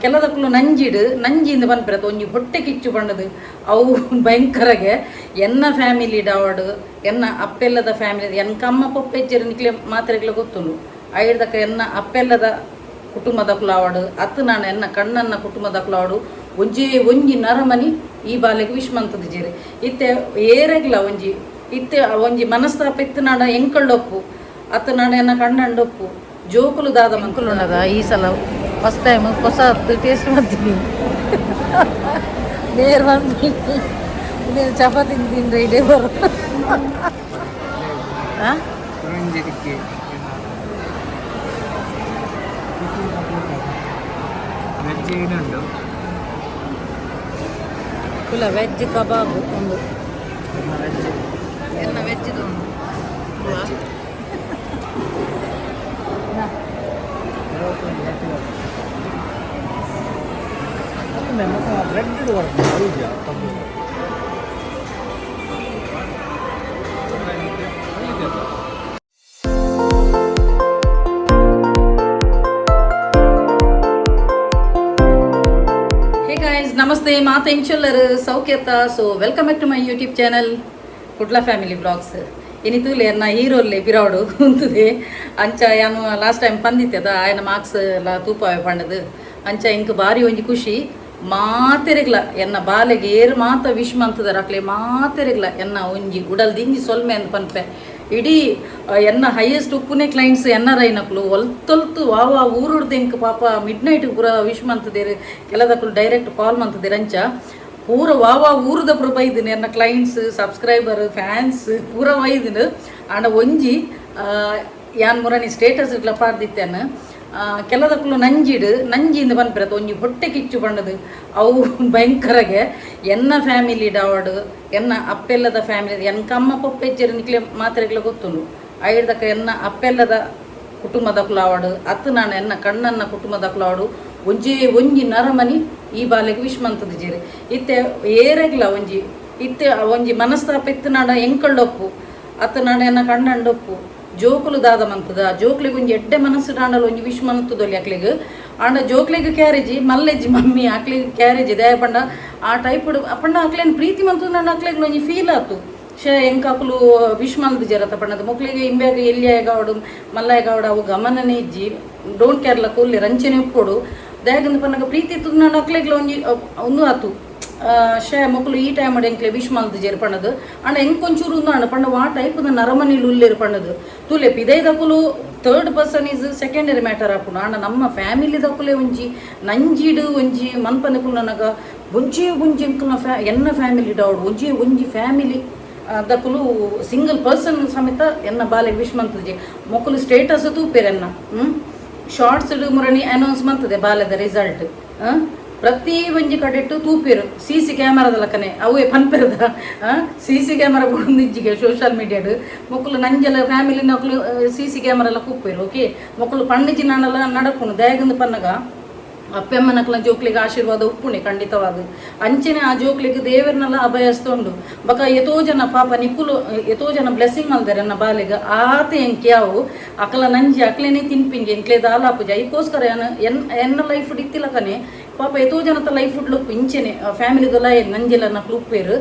ಕೆಲದಕ್ಕಲು ನಂಜಿಡು ನಂಜಿಂದ ಪನ್ಪಿರತ್ ಒಂಜಿ ಹೊಟ್ಟೆ ಕಿಚ್ಚು ಪಂಡದು ಅವು ಭಯಂಕರಗೆ. ಎನ್ನ ಫ್ಯಾಮಿಲಿ ಡಾವಡ್, ಎನ್ನ ಅಪ್ಪೆಲ್ಲದ ಫ್ಯಾಮಿಲಿ, ಎನ್ ಕಮ್ಮ ಪೊಪ್ಪೆಜ್ಜೆರ್ ನಿಕ್ಲೆ ಮಾತ್ರೆಗ್ಲ ಗೊತ್ತುಂಡು. ಐಡ್ದಕ ಎನ್ನ ಅಪ್ಪೆಲ್ಲದ ಕುಟುಂಬದಕುಲಾವಡ್ ಅತ್ತು ನಾನು ಎನ್ನ ಕಣ್ಣನ್ನ ಕುಟುಂಬದಕುಲಾವಡು, ಒಂಜೇ ಒಂಜಿ ನರಮನಿ ಈ ಬಾಲೆಗ್ ವಿಶ್ ಮಂತುದಿಜೆರ್. ಇತ್ತೆ ಏರೆಗ್ಲ ಒಂಜಿ ಇತ್ತೆ ಒಂಜಿ ಮನಸ್ತಾಪ ಇತ್ತು ನಾಡ ಎಂಕಳ್ಳೊಪ್ಪು ಅತ್ತು ನಾಡ ಎನ್ನ ಕಣ್ಣಂಡೊಪ್ಪು ಜೋಕುಲು ದಾದ ಮಂಕುಲುಂಡದ. ಈ ಸಲ ಫಸ್ಟ್ ಟೈಮ್ ಹೊಸ ಟೇಸ್ಟ್ ಮಾಡ್ತೀನಿ. ನೇರ್ ಬಂದು ಇದೇನು ಚಪಾತಿ ತಿಂದ್ರೆ ಇಡೇ ಬರೋ. ಕುರಂಜಿಡಿಕೆ. ವೆಜ್ ಏನುಂಡು? ಕುಲ ವೆಜ್ ಕಬಾಬ್ ಒಂದು. ವೆಜ್. ಎಲ್ಲ ವೆಜ್ ಒಂದು. ಬ್ರೆಡ್. ಹೇ ಗಾಯ್ಸ್, ನಮಸ್ತೆ. ಮಾತ ಎಂಚೊಲ್ಲರು? ಸೌಖ್ಯತ? So welcome back to my YouTube channel Kudla family blogs. ಇನಿ ತೂಲೆ, ಎನ್ನ ಹೀರೋಲ್ಲೆ ಬಿರಾವಡು ಉಂತುದೆ. ಅಂಚ ಯಾನು ಲಾಸ್ಟ್ ಟೈಮ್ ಪಂದಿತ್ತದ, ಆಯನ ಮಾರ್ಕ್ಸ್ ಎಲ್ಲ ತೂಪಾವೆ ಪಂಡದು. ಅಂಚ ಇಂಕ್ ಬಾರಿ ಒಂಜಿ ಖುಷಿ. ಮಾತೆರೆಗ್ಲ, ಎನ್ನ ಬಾಲೆಗೆ ಏರು ಮಾತ ವಿಶ್ ಮಂತುದಾರ ಅಕ್ಲೆ ಮಾತೆರೆಗ್ಲ ಎನ್ನ ಒಂಜಿ ಉಡಲ್ ದಿಂಜಿ ಸೊಲ್ಮೆ ಅಂದ್ ಪನ್ಪೆ. ಇಡೀ ಎನ್ನ ಹೈಯೆಸ್ಟ್ ಉಪ್ಪುನೆ ಕ್ಲೈಂಟ್ಸ್ ಎನ್ ಆರ್ ಐನಕ್ಲು. ಒಲ್ತೊಲ್ತು ವಾ ವಾ ಊರುಡ್ದು ಎಂಕ್ ಪಾಪ ಮಿಡ್ ನೈಟ್ ಪೂರ ವಿಶ್ ಮಂತುದೇರು. ಕೆಲದಕ್ಲು ಡೈರೆಕ್ಟ್ ಕಾಲ್ ಮಂತುದೇರು. ಅಂಚ ಪೂರ ವಾ ವಾ ಊರುದ ಪೂರ ಬೈದಿನಿ. ಎನ್ನ ಕ್ಲೈಂಟ್ಸ್, ಸಬ್ಸ್ಕ್ರೈಬರ್, ಫ್ಯಾನ್ಸ್ ಪೂರ ಬೈದಿನಿ. ಆಂಡ ಒಂಜಿ ಯಾನ್ ಮುರನಿ ಸ್ಟೇಟಸ್ ಇಟ್ಲ ಪಾಡ್ದಿತ್ತೇನೆ. ಕೆಲದಕ್ಕಲು ನಂಜಿಡು ನಂಜಿಂದ ಪನ್ಪಿರತ್ ಒಂಜಿ ಹೊಟ್ಟೆ ಕಿಚ್ಚು ಪಂಡದು ಅವು ಭಯಂಕರಗೆ. ಎನ್ನ ಫ್ಯಾಮಿಲಿ ಡಾವಡ್, ಎನ್ನ ಅಪ್ಪೆಲ್ಲದ ಫ್ಯಾಮಿಲಿ, ಎನ್ ಕಮ್ಮ ಪೊಪ್ಪೆಜ್ಜೆರ್ ನಿಕ್ಲೆ ಮಾತ್ರೆಗ್ಲ ಗೊತ್ತುಂಡು. ಐಡ್ದಕ ಎನ್ನ ಅಪ್ಪೆಲ್ಲದ ಕುಟುಂಬದಕುಲಾವಡ್ ಅತ್ತು ನಾನು ಎನ್ನ ಕಣ್ಣನ್ನ ಕುಟುಂಬದಕುಲಾವಡು, ಒಂಜೇ ಒಂಜಿ ನರಮನಿ ಈ ಬಾಲೆಗ್ ವಿಶ್ ಮಂತುದಿಜೆರ್. ಇತ್ತೆ ಏರೆಗ್ಲ ಒಂಜಿ ಇತ್ತೆ ಒಂಜಿ ಮನಸ್ತಾಪ ಇತ್ತು ನಾಡ ಎಂಕಳ್ಳೊಪ್ಪು ಅತ್ತು ನಾಡ ಎನ್ನ ಕಣ್ಣಂಡೊಪ್ಪು ಜೋಕುಲು ದಾದ ಮಂತದ. ಜೋಕ್ಲಿಗೆ ಒಂಜಿ ಎಡ್ಡೆ ಮನಸ್ಸು ಆಂಡಲ ಒಂಜಿ ವಿಶ್ ಮಂತುದೊಲಿ ಅಕ್ಲೆಗ್. ಆಂಡ ಜೋಕ್ಲಿಗ್ ಕ್ಯಾರೇಜಿ ಮಲ್ಲೆಜ್ಜಿ ಮಮ್ಮಿ, ಅಕ್ಲೆಗ್ ಕ್ಯಾರೇಜಿ. ದಯ ಪಂಡ ಆ ಟೈಪ್ ಪಂಡ ಅಕ್ಲೇನ್ ಪ್ರೀತಿ ಮಂತುದು ನಾಡ ಅಕ್ಲೆಗ್ ಒಂಜಿ ಫೀಲ್ ಆತು, ಶೇ ಎಂಕ ಅಕುಲು ವಿಶ್ ಮಲ್ದಿಜೆರತ ಪಂಡದು. ಮೊಕ್ಲಿಗೆ ಇಂಬ್ಯಾಗ ಎಲ್ಲಿಯಾಗ ಮಲ್ಲಾಯಗಾವಡು ಅವು ಗಮನನೇ ಇಜ್ಜಿ. Don't ಕೇರ್ಲ ಕೊಲ್ಲಿ ರಂಚನೆ ಉಪ್ಪೊಡು. ದಾಯಗಂದು ಪನ್ನಗ ಪ್ರೀತಿ ಇತ್ತುದು ನಾಡ ಅಕ್ಲೆಗ್ಲ ಒಂಜಿ ಒಂದು ಆತು, ಶೇ ಮೊಕುಲು ಈ ಟೈಮ್ ಎಂಕ್ಲೆ ವಿಶ್ ಮಲ್ದಿಜೆರ್ ಪಂಡದು. ಆಂಡ ಎಂಕೊಂಚೂರು ಉಂದು ಆಂಡ ಪಂಡ ವಾ ಟೈಪ್ ನರಮನಿಲು ಉಲ್ಲೇರು ಪಂಡದು ತೂಲೆ. ಪಿದೈದಕುಲು third person is secondary matter ಆಪುಂಡು. ಆಂಡ ನಮ್ಮ ಫ್ಯಾಮಿಲಿ ದಕುಲೆ ಒಂಜಿ ನಂಜಿಡು ಒಂಜಿ ಮನ್ಪನಕುಲು ನನಗ ಒಂಜೇ ಒಂಜಿ ಎಂಕಲ್ನ ಫ್ಯಾ ಎನ್ನ ಫ್ಯಾಮಿಲಿ ಡೌಡ್ ಒಂಜೇ ಒಂಜಿ ಫ್ಯಾಮಿಲಿ ದಕುಲು ಸಿಂಗಲ್ ಪರ್ಸನ್ ಸಮೇತ ಎನ್ನ ಬಾಲೆಗ್ ವಿಶ್ ಮಂತುಜಿ. ಮೊಕುಲು ಸ್ಟೇಟಸ್ ತೂಪೆರೆನ್ನ ಶಾರ್ಟ್ಸ್ ಮುರಣಿ ಅನೌನ್ಸ್ ಮಂತದೆ ಬಾಲೆದ ರಿಸಲ್ಟ್. ಪ್ರತಿ ಒಂಜಿ ಕಡೆಟ್ಟು ತೂಪೆರು ಸಿ ಸಿ ಕ್ಯಾಮರಾದ ಲಕ್ಕನೆ. ಅವೇ ಪನ್ಪೆರದ ಸಿ ಸಿ ಕ್ಯಾಮರಾ ಬುಡುಂದಿಜ್ಜಿಗೆ ಸೋಷಿಯಲ್ ಮೀಡಿಯಾಡ್. ಮೊಕುಲು ನಂಜಲ ಫ್ಯಾಮಿಲಿ ನಕುಲು ಸಿ ಸಿ ಕ್ಯಾಮರಾ ಎಲ್ಲ ಕೂಪೆರು. ಓಕೆ, ಮೊಕುಲು ಪಣ್ಣಿಜಿ ನಾನಲ್ಲ ನಡಪುಂಡು. ದಯಗಂದು ಪನ್ನಗ ಅಪ್ಪೆಮ್ಮನಕ್ಲ ಜೋಕ್ಲಿಗೆ ಆಶೀರ್ವಾದ ಉಪ್ಪುಣೆ ಖಂಡಿತವಾದ. ಅಂಚೆನೆ ಆ ಜೋಕ್ಲಿಗೆ ದೇವರನ್ನೆಲ್ಲ ಅಭಯಸ್ತ ಉಂಡು. ಬಕ ಎತೋ ಜನ ಪಾಪ ನಿಕುಲು ಎತೋ ಜನ ಬ್ಲೆಸ್ಸಿಂಗ್ ಮಲ್ದಾರೆ ಎನ್ನ ಬಾಲೆಗ್. ಆತ ಎಂಕ್ ಯಾವು ಅಕಲ ನಂಜಿ ಅಕ್ಲೇನೆ ತಿನ್ಪಿಂಗೆ ಎಂಕ್ಲೆ ದಾಲಾಪುಜ. ಐಕೋಸ್ಕರ ಎನ್ ಎನ್ನ ಲೈಫ್ ಇತ್ತಿಲಕನೆ ಪಾಪ ಎತೋ ಜನತ ಲೈಫ್ ಉಡ್ಲುಪ್ಪು ಇಂಚೆನೆ ಫ್ಯಾಮಿಲಿದೆಲ್ಲ ನಂಜೆಲ ನಕ್ಲು ಉಪ್ಪೇರು.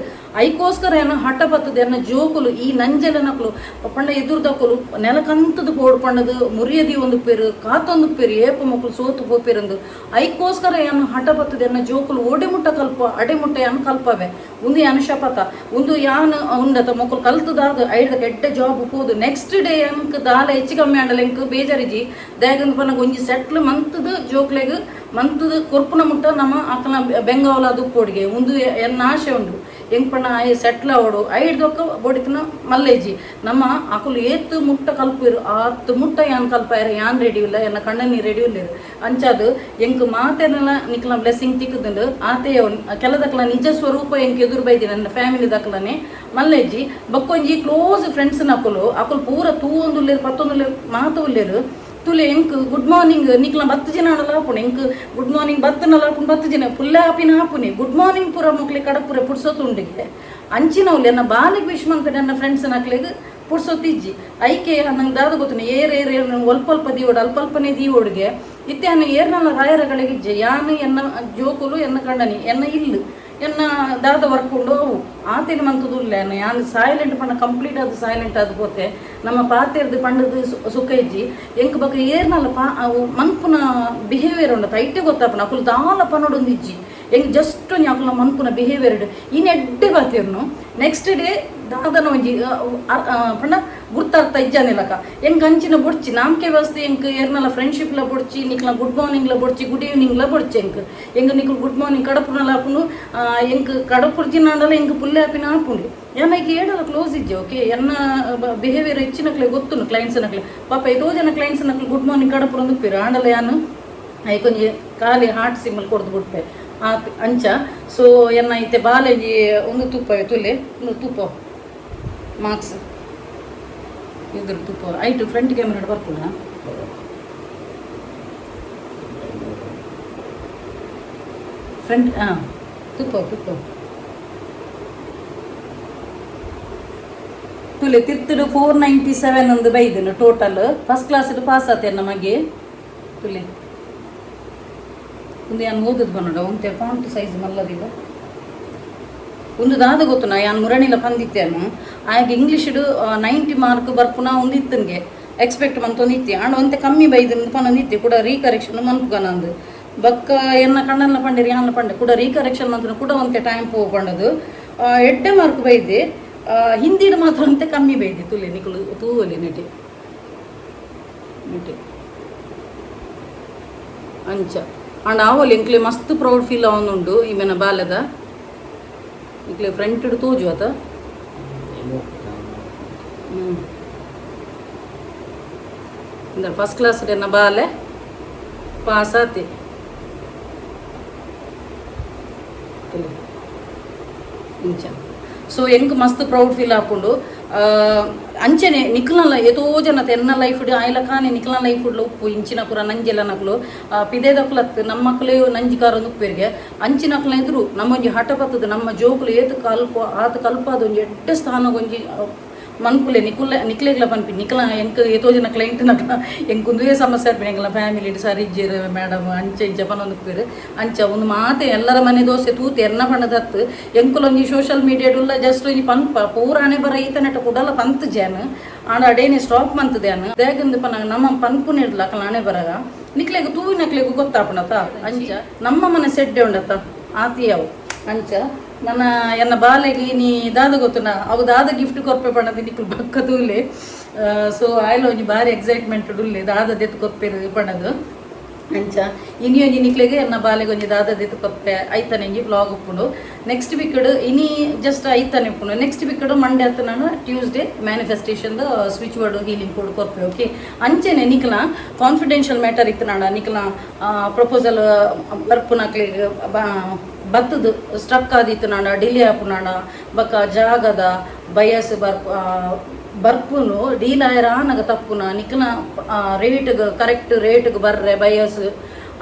ಐಕೋಸ್ಕರ ಏನ ಹಠ ಬತ್ತದ, ಎನ್ನ ಜೋಕುಲು ಈ ನಂಜೆಲ ನಕ್ಲು ಪಂಡ ಎದುರ್ದಕುಲು ನೆಲಕಂತದ ಪೋಡು ಪಂಡದು ಮುರಿಯದಿ ಒಂದು ಪೇರು ಕಾತೊಂದು ಪೇರು ಏಪ ಮಕ್ಕಳು ಸೋತು ಪೋಪೇರಂದು. ಐಕೋಸ್ಕರ ಏನು ಹಠ ಬತ್ತದ, ಎನ್ನ ಜೋಕುಲು ಓಡೆ ಮುಟ್ಟ ಕಲ್ಪ ಅಡೆ ಮುಟ್ಟ ಯಾನು ಕಲ್ಪವೆ. ಒಂದು ಯಾನು ಶಪಥ ಒಂದು ಯಾನು ಉಂಡತ ಮೊಕ್ಕಲು ಕಲ್ತದಾದ ಐಡ್ದ ಎಡ್ಡೆ ಜಾಬ್ ಪೋದು ನೆಕ್ಸ್ಟ್ ಡೇ ಎಂಕ್ ದಾಲ ಹೆಚ್ಚು ಕಮ್ಮಿ ಆಂಡಲ ಎಂಕ್ ಬೇಜಾರಿಜಿ. ದಾಯಗಂದು ಪನ್ನಗ ಒಂಜಿ ಸೆಟ್ಲ್ ಮಂತದ ಜೋಕ್ಲೆಗ್ ಮಂತದ ಕೊರ್ಪುನ ಮುಟ್ಟ ನಮ್ಮ ಅಕಲ ಬೆಂಗಾವಲ ದುಪ್ಪೊಡಿಗೆ ಒಂದು ಎನ್ನ ಆಶೆ ಉಂಡು. ಎಂಕ್ ಪಂಡ ಆಯೆ ಸೆಟ್ಲ್ ಆವಡು ಐಡ್ದೊಕ್ಕ ಬೋಡಿತನ ಮಲ್ಲೇಜಿ. ನಮ್ಮ ಅಕುಲು ಏತ್ ಮುಟ್ಟ ಕಲ್ಪಿರು ಆತ್ ಮುಟ್ಟ ಯಾನ್ ಕಲ್ಪಾಯರ ಯಾನ್ ರೆಡಿ ಇಲ್ಲ, ಎನ್ನ ಕಣ್ಣನಿ ರೆಡಿ ಇಲ್ಲ. ಅಂಚಾದ್ ಎಂಕ್ ಮಾತೆರ್ನೆಲ ನಿಕ್ಲ ಬ್ಲೆಸ್ಸಿಂಗ್ ತಿಕ್ಕುದುಂಡು. ಆತೆ ಕೆಲದಕ್ಲ ನಿಜ ಸ್ವರೂಪ ಎಂಕ್ ಎದುರು ಬೈದಿ. ನನ್ನ ಫ್ಯಾಮಿಲಿ ದಕ್ಲನೆ ಮಲ್ಲೇಜಿ. ಬಕ್ಕೊಂಜಿ ಕ್ಲೋಸ್ ಫ್ರೆಂಡ್ಸ್ ನಕುಲು ಅಕುಲು ಪೂರ ತೂವೊಂದುಲ್ಲೇರು, ಪತ್ತೊಂದುಲ್ಲೇರು, ಮಾತ ಉಲ್ಲೇರು. ತುಲೆ ಎಂಕ್ ಗುಡ್ ಮಾರ್ನಿಂಗ್ ನಿಕ್ಲ 10 ಜನ ಆಂಡಲ ಆಪುಂಡು. ಎಂಕ್ ಗುಡ್ ಮಾರ್ನಿಂಗ್ ಬತ್ತನಲ ಆಪುಂಡು. 10 ಜನ ಪುಲ್ಲೆ ಆಪಿನ ಆಪುನಿ. ಗುಡ್ ಮಾರ್ನಿಂಗ್ ಪೂರ ಮೊಕ್ಲೆ ಕಡಪುರೆ ಪುಡ್ಸೊತ್ತುಂಡಿಗೆ ಅಂಚಿನವ್ಲು. ಎನ್ನ ಬಾಲಿಗೆ ವಿಶ್ ಮಂತ ನನ್ನ ಫ್ರೆಂಡ್ಸ್ ನಕ್ಲೆಗ್ ಪುಡ್ಸೊತ್ತಿಜ್ಜಿ. ಐಕೆ ನಂಗೆ ದಾದ ಗೊತ್ತುಂಡು, ಏರ್ ಏರ್ ಏರ್ ಒಲ್ಪ ಅಲ್ಪ ದೀವೋಡು, ಅಲ್ಪ ಅಲ್ಪನೇ ದೀವೋಡುಗೆ. ಇತ್ತೆ ಏರ್ನಲ್ಲ ರಾಯರಗಳಿಗೆ ಯಾನು ಎನ್ನ ಜೋಕುಲು ಎನ್ನ ಕಂಡನಿ ಎನ್ನ ಇಲ್ಲು ಎನ್ನ ದಾದ ವರ್ಕ್ ಉಂಡು ಅವು ಆತೇನು ಮಂತುದುಲ್ಲ. ಯಾನ್ ಸೈಲೆಂಟ್ ಪಂಡ ಕಂಪ್ಲೀಟ್ ಅದು ಸೈಲೆಂಟ್ ಅದು ಪೋತೆ. ನಮ್ಮ ಪಾತೆರ್ದು ಪಂಡದು ಸುಖ ಇಜ್ಜಿ. ಎಂಕ್ ಬೊಕ ಏರ್ನಲ್ಲ ಪಾ ಅವು ಮನ್ಪುನ ಬಿಹೇವಿಯರ್ ಉಂಡು ಐಟೆ ಗೊತ್ತಾಪುನ. ಅಕುಲು ದಾಲ ಪನೊಡೊಂದು ಇಜ್ಜಿ. ಎಂಕ್ ಜಸ್ಟ್ ಒಂಜಿ ಅಕುಲ ಮನ್ಪುನ ಬಿಹೇವಿಯರ್ ಇನ್ ಎಡ್ಡೆ ಪಾತೆರ್ನು. ನೆಕ್ಸ್ಟ್ ಡೇ ದಾದನ ಒಂಜಿ ಪಂಡ ಗುರ್ತಾರ್ಥ ಇಜ್ಜಾನಿಲಕ. ಎಂಕ್ ಅಂಚಿನ ಬೊಡ್ಚಿ ನಾಮಕೆ ವ್ಯವಸ್ಥೆ. ಎಂಕ್ ಏರ್ನಲ ಫ್ರೆಂಡ್ಶಿಪ್ಲ ಬೊಡ್ಚಿ, ನಿಕ್ಲ ಗುಡ್ ಮಾರ್ನಿಂಗ್ಲ ಬೊಡ್ಚಿ, ಗುಡ್ ಈವ್ನಿಂಗ್ಲ ಬೊಡ್ಚಿ. ಎಂಕ್ ಎಂಕ್ ನಿಕ್ಲು ಗುಡ್ ಮಾರ್ನಿಂಗ್ ಕಡಪುನಲ ಆಪುಂಡು, ಎಂಕ್ ಕಡಪುರ್ಜಿನಾಂಡಲ ಎಂಕ್ ಪುಲ್ಲೆ ಆಪಿನ ಆಪುಂಡು. ಯಾನ್ ಐಕ್ ಏಡಲ ಕ್ಲೋಸ್ ಇಜ್ಜೆ. ಓಕೆ, ಎನ್ನ ಬಿಹೇವಿಯರ್ ಹೆಚ್ಚಿನಕ್ಲೆ ಗೊತ್ತುಂಡು. ಕ್ಲೈಂಟ್ಸ್ ನಕ್ಲೆ ಪಾಪ ಏತೋ ಜನ ಕ್ಲೈಂಟ್ಸ್ ನಕ್ಲು ಗುಡ್ ಮಾರ್ನಿಂಗ್ ಕಡಪುರಂದು ಉಪ್ಪೇರು. ಆಂಡಲ ಯಾನು ಐಕೊಂಜಿ ಖಾಲಿ ಹಾರ್ಟ್ ಸಿಂಬಲ್ ಕೊಡ್ದು ಬಿಡ್ಪೆ ಅಂಚ. ಸೊ ಎನ್ನ ಇತ್ತೆ ಬಾಲೆಂಜಿ ಒಂದು ತುಪ್ಪ ತುಲೆ ಒಂದು ತುಪ್ಪ ಮಾರ್ಕ್ಸ್ ಇದ್ರ ತುಪ್ಪ ಐಟು ಫ್ರಂಟ್ ಕ್ಯಾಮ್ರಾ ಬರ್ಪುಂಡ. ಫ್ರಂಟ್ ಹಾಂ ತುಪ್ಪ ತುಪ್ಪ ತುಲೆ ತಿರ್ತುಡು 497 ಒಂದು ಬೈದನು. ಟೋಟಲ್ ಫಸ್ಟ್ ಕ್ಲಾಸ್ ಪಾಸ್ ಆತೆ ನಮಗೆ. ತುಲೆ ಒಂದು ಯಾನ್ ಓದದ್ ಬನ್ನಡ ಒಂತೆ ಫಾಂಟ್ ಸೈಜ್ ಮಲ್ಲದಿಲ್ಲ. ಒಂದು ದಾದ ಗೊತ್ತು ನಾ ಯಾನ್ ಮುರಣಿಲ ಪಂದಿತ್ತೇನು. ಆಗ ಇಂಗ್ಲೀಷ್ಡು 90 ಮಾರ್ಕ್ ಬರ್ಪುನ ಒಂದು ಇತ್ತನ್ಗೆ ಎಕ್ಸ್ಪೆಕ್ಟ್ ಮಂತೊಂದಿತ್ತಿ. ಆಂಡ ಒಂತೆ ಕಮ್ಮಿ ಬೈದು ಪನೊಂದಿತ್ತಿ. ಕೂಡ ರೀಕರೆಕ್ಷನ್ ಮನ್ಪುಗನಂದು ಬಕ್ಕ ಎನ್ನ ಕಣ್ಣಲ್ಲ ಪಂಡಿರಿ ಯಾನ್ಲ ಪಂಡೆ. ಕೂಡ ರೀಕರೆಕ್ಷನ್ ಮಂತನ ಕೂಡ ಒಂತೆ ಟೈಮ್ ಪೋಪಂಡದು. ಎಡ್ಡೆ ಮಾರ್ಕ್ ಬೈದೆ, ಹಿಂದಿಡು ಮಾತ್ರ ಒಂತೆ ಕಮ್ಮಿ ಬೈದೆ. ತುಲೆ ನಿಕುಲು ತೂವಲಿ ನೆಟೆ ನೆಟೆ ಅಂಚ. ಆಂಡ ಆವೊಲಿ ಎಂಕ್ಲೆ ಮಸ್ತ್ ಪ್ರೌಡ್ ಫೀಲ್ ಆವೊಂದುಂಡು ಈಮೆನ ಬಾಲೆದ. ಇಕ್ಲೆ ಫ್ರಂಟ್ ತೋಜು ಆತ. ಫಸ್ಟ್ ಕ್ಲಾಸ್ ಎನ್ನ ಬಾಲೆ ಪಾಸ್ ಆತಿ. ಇಂಚ. ಸೊ ಎಂಕ್ ಮಸ್ತ್ ಪ್ರೌಡ್ ಫೀಲ್ ಆಪುಂಡು. ಅಂಚನೆ ನಿಕ್ಲನ ಏತೋ ಜನ ಎನ್ನ ಲೈಫ್ ಆಯ್ಲ ಕಾನೆ ನಿಕ್ಲನ ಲೈಫ್ ಉಪ್ಪು ಇಂಚಿನ ಪೂರ ನಂಜೆಲ್ಲ ನಕಲು ಪಿದೇದಕ್ಲತ್ ನಮ್ಮ ಮಕ್ಕಳು ನಂಜಿ ಕಾರೊಂದು ಉಪ್ಪೇರಿಗೆ ಅಂಚಿನಕ್ಲ ಎದುರು ನಮ್ಮೊಂಜಿ ಹಠ ಬತ್ತದ. ನಮ್ಮ ಜೋಕುಲು ಏತ್ ಕಲ್ಪ ಆತ ಕಲ್ಪಾದ ಒಂಜಿ ಎಡ್ಡೆ ಸ್ಥಾನಗೊಂಜಿ ಮನ್ಪುಲೆ. ನಿಕುಲೆ ನಿಕ್ಲೆಗ್ಲ ಪನ್ಪಿ. ನಿಕ್ಲ ಎಂಕ್ ಏತೋ ಜನ ಕ್ಲೈಂಟ್ ನಕ್ಲ ಎಂಕ್ ಒಂದುವೇ ಸಮಸ್ಯೆ ಆಪುಂಡು. ಎಂಕ್ಲ ಫ್ಯಾಮಿಲಿ ಸರಿ ಇಜ್ಜೆರ್ ಮೇಡಮ್ ಅಂಚ ಇಂಚ ಪನೊಂದು. ಅಂಚ ಒಂದು ಮಾತೆ ಎಲ್ಲರ ಮನೆ ದೋಸೆ ತೂತು ಎನ್ನ ಪಂಡದತ್ತು. ಎಂಕುಲೊಂಜಿ ಸೋಷಿಯಲ್ ಮೀಡಿಯಾಡುಲ್ಲ ಜಸ್ಟ್ ಒಂಜಿ ಪನ್ಪ ಪೂರಾಣೆ ಬರ ಈತನೆಟ ಕುಡಲ ಪಂತ್ ಜಾನ್. ಆಂಡ ಅಡೇನೆ ಸ್ಟಾಪ್ ಮಂತದೇನು ದೇಗಂದು ಪನ ನಮ್ಮ ಪನ್ಪುನಿಡ್ಲ ಅಕಲ್ ಹಣೆ ಬರಗ ನಿಕ್ಲೆಗ್ ತೂವಿನಕ್ಲೆಗ್ ಗೊತ್ತಾಪುಣತ. ಅಂಚ ನಮ್ಮ ಮನೆ ಸೆಡ್ಡೆ ಉಂಡತ ಆತಿಯವು. ಅಂಚ ನನ್ನ ಎನ್ನ ಬಾಲೆಗೆ ನೀ ದಾದ ಗೊತ್ತುನ ಅವು ದಾದ ಗಿಫ್ಟ್ ಕೊರ್ಪೆ ಪಂಡದು ನಿಕ್ಲು ಬಕ್ಕ ತೂಲೆ. ಸೊ ಆಯ್ಲ ಒಂಜಿ ಬಾರಿ ಎಕ್ಸೈಟ್ಮೆಂಟ್ ಉಲ್ಲೆ ದಾದ ದೆತ್ತು ಕೊರ್ಪೆರು ಪಂಡದು. ಅಂಚ ಇನಿ ಒಂಜಿ ನಿಕ್ಲೆಗೆ ಎನ್ನ ಬಾಲೆಗೆ ಒಂಜಿ ದಾದ ದೆತ್ತು ಕೊರ್ಪೆ ಐತನೆ ಒಂಜಿ ವ್ಲಾಗ್ ಉಪ್ಪುಂಡು ನೆಕ್ಸ್ಟ್ ವೀಕ್. ಇನಿ ಜಸ್ಟ್ ಐತನೆ ಉಪ್ಪುಂಡು. ನೆಕ್ಸ್ಟ್ ವೀಕ್ ಮಂಡೆ ಅತ್ತ ನಾನು Tuesday manifestation switch word healing code ಕೊರ್ಪೆ. ಓಕೆ, ಅಂಚೆನೆ ನಿಕ್ಲ ಕಾನ್ಫಿಡೆನ್ಷಿಯಲ್ ಮ್ಯಾಟರ್ ಇತ್ತು ನಾಡ, ನಿಕ್ಲ ಪ್ರಪೋಸಲ್ ಬರ್ಪುನಕ್ಲೆಗ್ ಬತ್ತದು ಸ್ಟ್ರಕ್ ಆದಿತ್ತು ನಾಡ, ಡಿಲೇ ಆಪುನಾಡ, ಬೊಕ ಜಾಗದ ಬಯಸ್ ಬರ್ಪ ಬರ್ಪುನು ಡೀಲ್ ಆಯರ ಆನಗ ತಪ್ಪುನ, ನಿಕ್ಲ ರೇಟ್ಗ್ ಕರೆಕ್ಟ್ ರೇಟ್ಗ್ ಬರ್ರೆ ಬಯಸ್,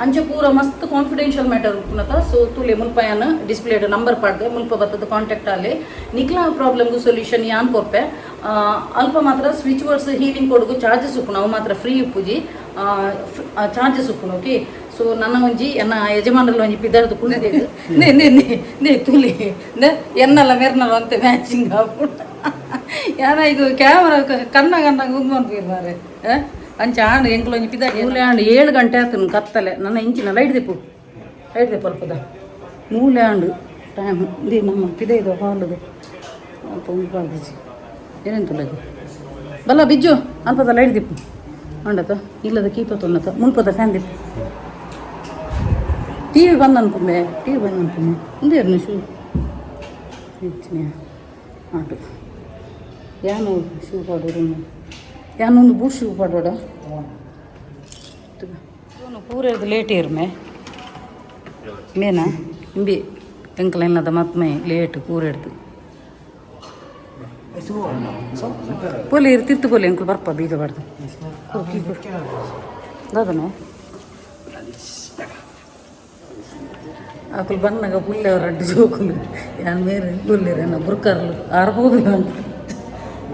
ಅಂಚ ಪೂರ ಮಸ್ತ್ ಕಾನ್ಫಿಡೆನ್ಷಿಯಲ್ ಮ್ಯಾಟರ್ ಉಪ್ಪುನತ. ಸೊ ತೂಲೆ ಮುಲ್ಪಯಾನ ಡಿಸ್ಪ್ಲೇಡ್ ನಂಬರ್ ಪಾಡ್ದೆ, ಮುಲ್ಪ ಬತ್ತದ ಕಾಂಟ್ಯಾಕ್ಟ್ ಅಲ್ಲಿ. ನಿಕ್ಲ ಪ್ರಾಬ್ಲಮ್ಗೂ ಸೊಲ್ಯೂಷನ್ ಯಾನ್ ಕೊರ್ಪೆ. ಅಲ್ಪ ಮಾತ್ರ ಸ್ವಿಚ್ ವರ್ಡ್ಸ್ ಹೀಲಿಂಗ್ ಕೊಡುಗು ಚಾರ್ಜಸ್ ಉಪ್ಪುನು. ಅವು ಮಾತ್ರ ಫ್ರೀ ಉಪ್ಪುಜಿ, ಚಾರ್ಜಸ್ ಉಪ್ಪುನು. ಓಕೆ, ಸೊ ನನ್ನ ಒಂಜಿ ಎನ್ನ ಯಜಮಾನರಲ್ಲಿ ಒಂಜಿ ಪಿದರ್ದು ಕುಳ್ಳಿದೆ. ನೇ ನೇ ನೇ ನೇ ತುಲಿ ನೇ ಎನ್ನಲ್ಲ ಮೆರ್ನಲ್ಲ ಅಂತೆ ಮ್ಯಾಚಿಂಗ್ ಆಪುಂಡು. ಯಾನ ಇದು ಕ್ಯಾಮರಾ ಕನ್ನ ಕನ್ನ ಉಂದು ಮನ್ಪಿರ್ಮಾರೆ. ಅಂಚ ಆಂಡ್ ಎಂಕ್ಲ ಒಂಜಿ ಪಿದಾಡಿ ಮೂಲೆ ಆಂಡ್ 7 ಗಂಟೆ ಆತನು ಕತ್ತಲೆ. ನನ್ನ ಇಂಚಿನ ಲೈಟ್ ದಿಪ್ಪು, ಲೈಟ್ ದಿಪ್ಪು ಅಲ್ಪದ. ಮೂಲೆ ಆಂಡ್ ಟೈಮ್ the ನಮ್ಮ ಪಿದೈದು ಹಾಲದು ಅಲ್ಪ ಉಂದು ಪಾಡ್ದಿಜಿ. ಏನೇನು ತುಲದು ಬಲ್ಲ ಬಿಜ್ಜು ಅಲ್ಪದ ಲೈಟ್ ದಿಪ್ಪು ಅಂಡತ ಇಲ್ಲದ ಕೀಪ ತೊನ್ನತ ಮುಲ್ಪದ ಫ್ಯಾನ್ ದಿಪ್ಪು. ಟಿವಿ ಬಂದ್ ಅನ್ಪುಂಬೆ, ಟಿವಿ ಬಂದ್ ಅನ್ಪುಂಬೆ. ಒಂದೇ ಶೂ ಹೆಚ್ಚಿನ ಆಟು ಯಾನು ಶೂ ಪಾಡೋರು ಯಾನೊಂದು ಬೂಟ್ ಶೂ ಪಾಡೋಡ. ಪೂರ ಲೇಟ್ ಇರ್ಮೆ ಮೇನಾ ಇಂಬಿ ಎಂಕಲ ಇನ್ನದ ಮತ್ಮೆ ಲೇಟ್ ಪೂರ ಹಿಡ್ದು ಪೋಲಿ ತಿರ್ತು ಪೋಲಿ ಎಂಕುಲು ಬರ್ಪ ಬೀಗ ಬಾರ್ದು ದಾದನೆ. ಅಕುಲು ಬನ್ನಗ ಪುಲ್ಲೆ ರಡ್ಡು ಜೋಕುಲು ಯಾನ್ ಮೇರೆ ಪುಲ್ಲೆರ್ ಬುರ್ಕರ್ಲು ಆರ್ಬೋದಿಲ್ಲ ಅಂತ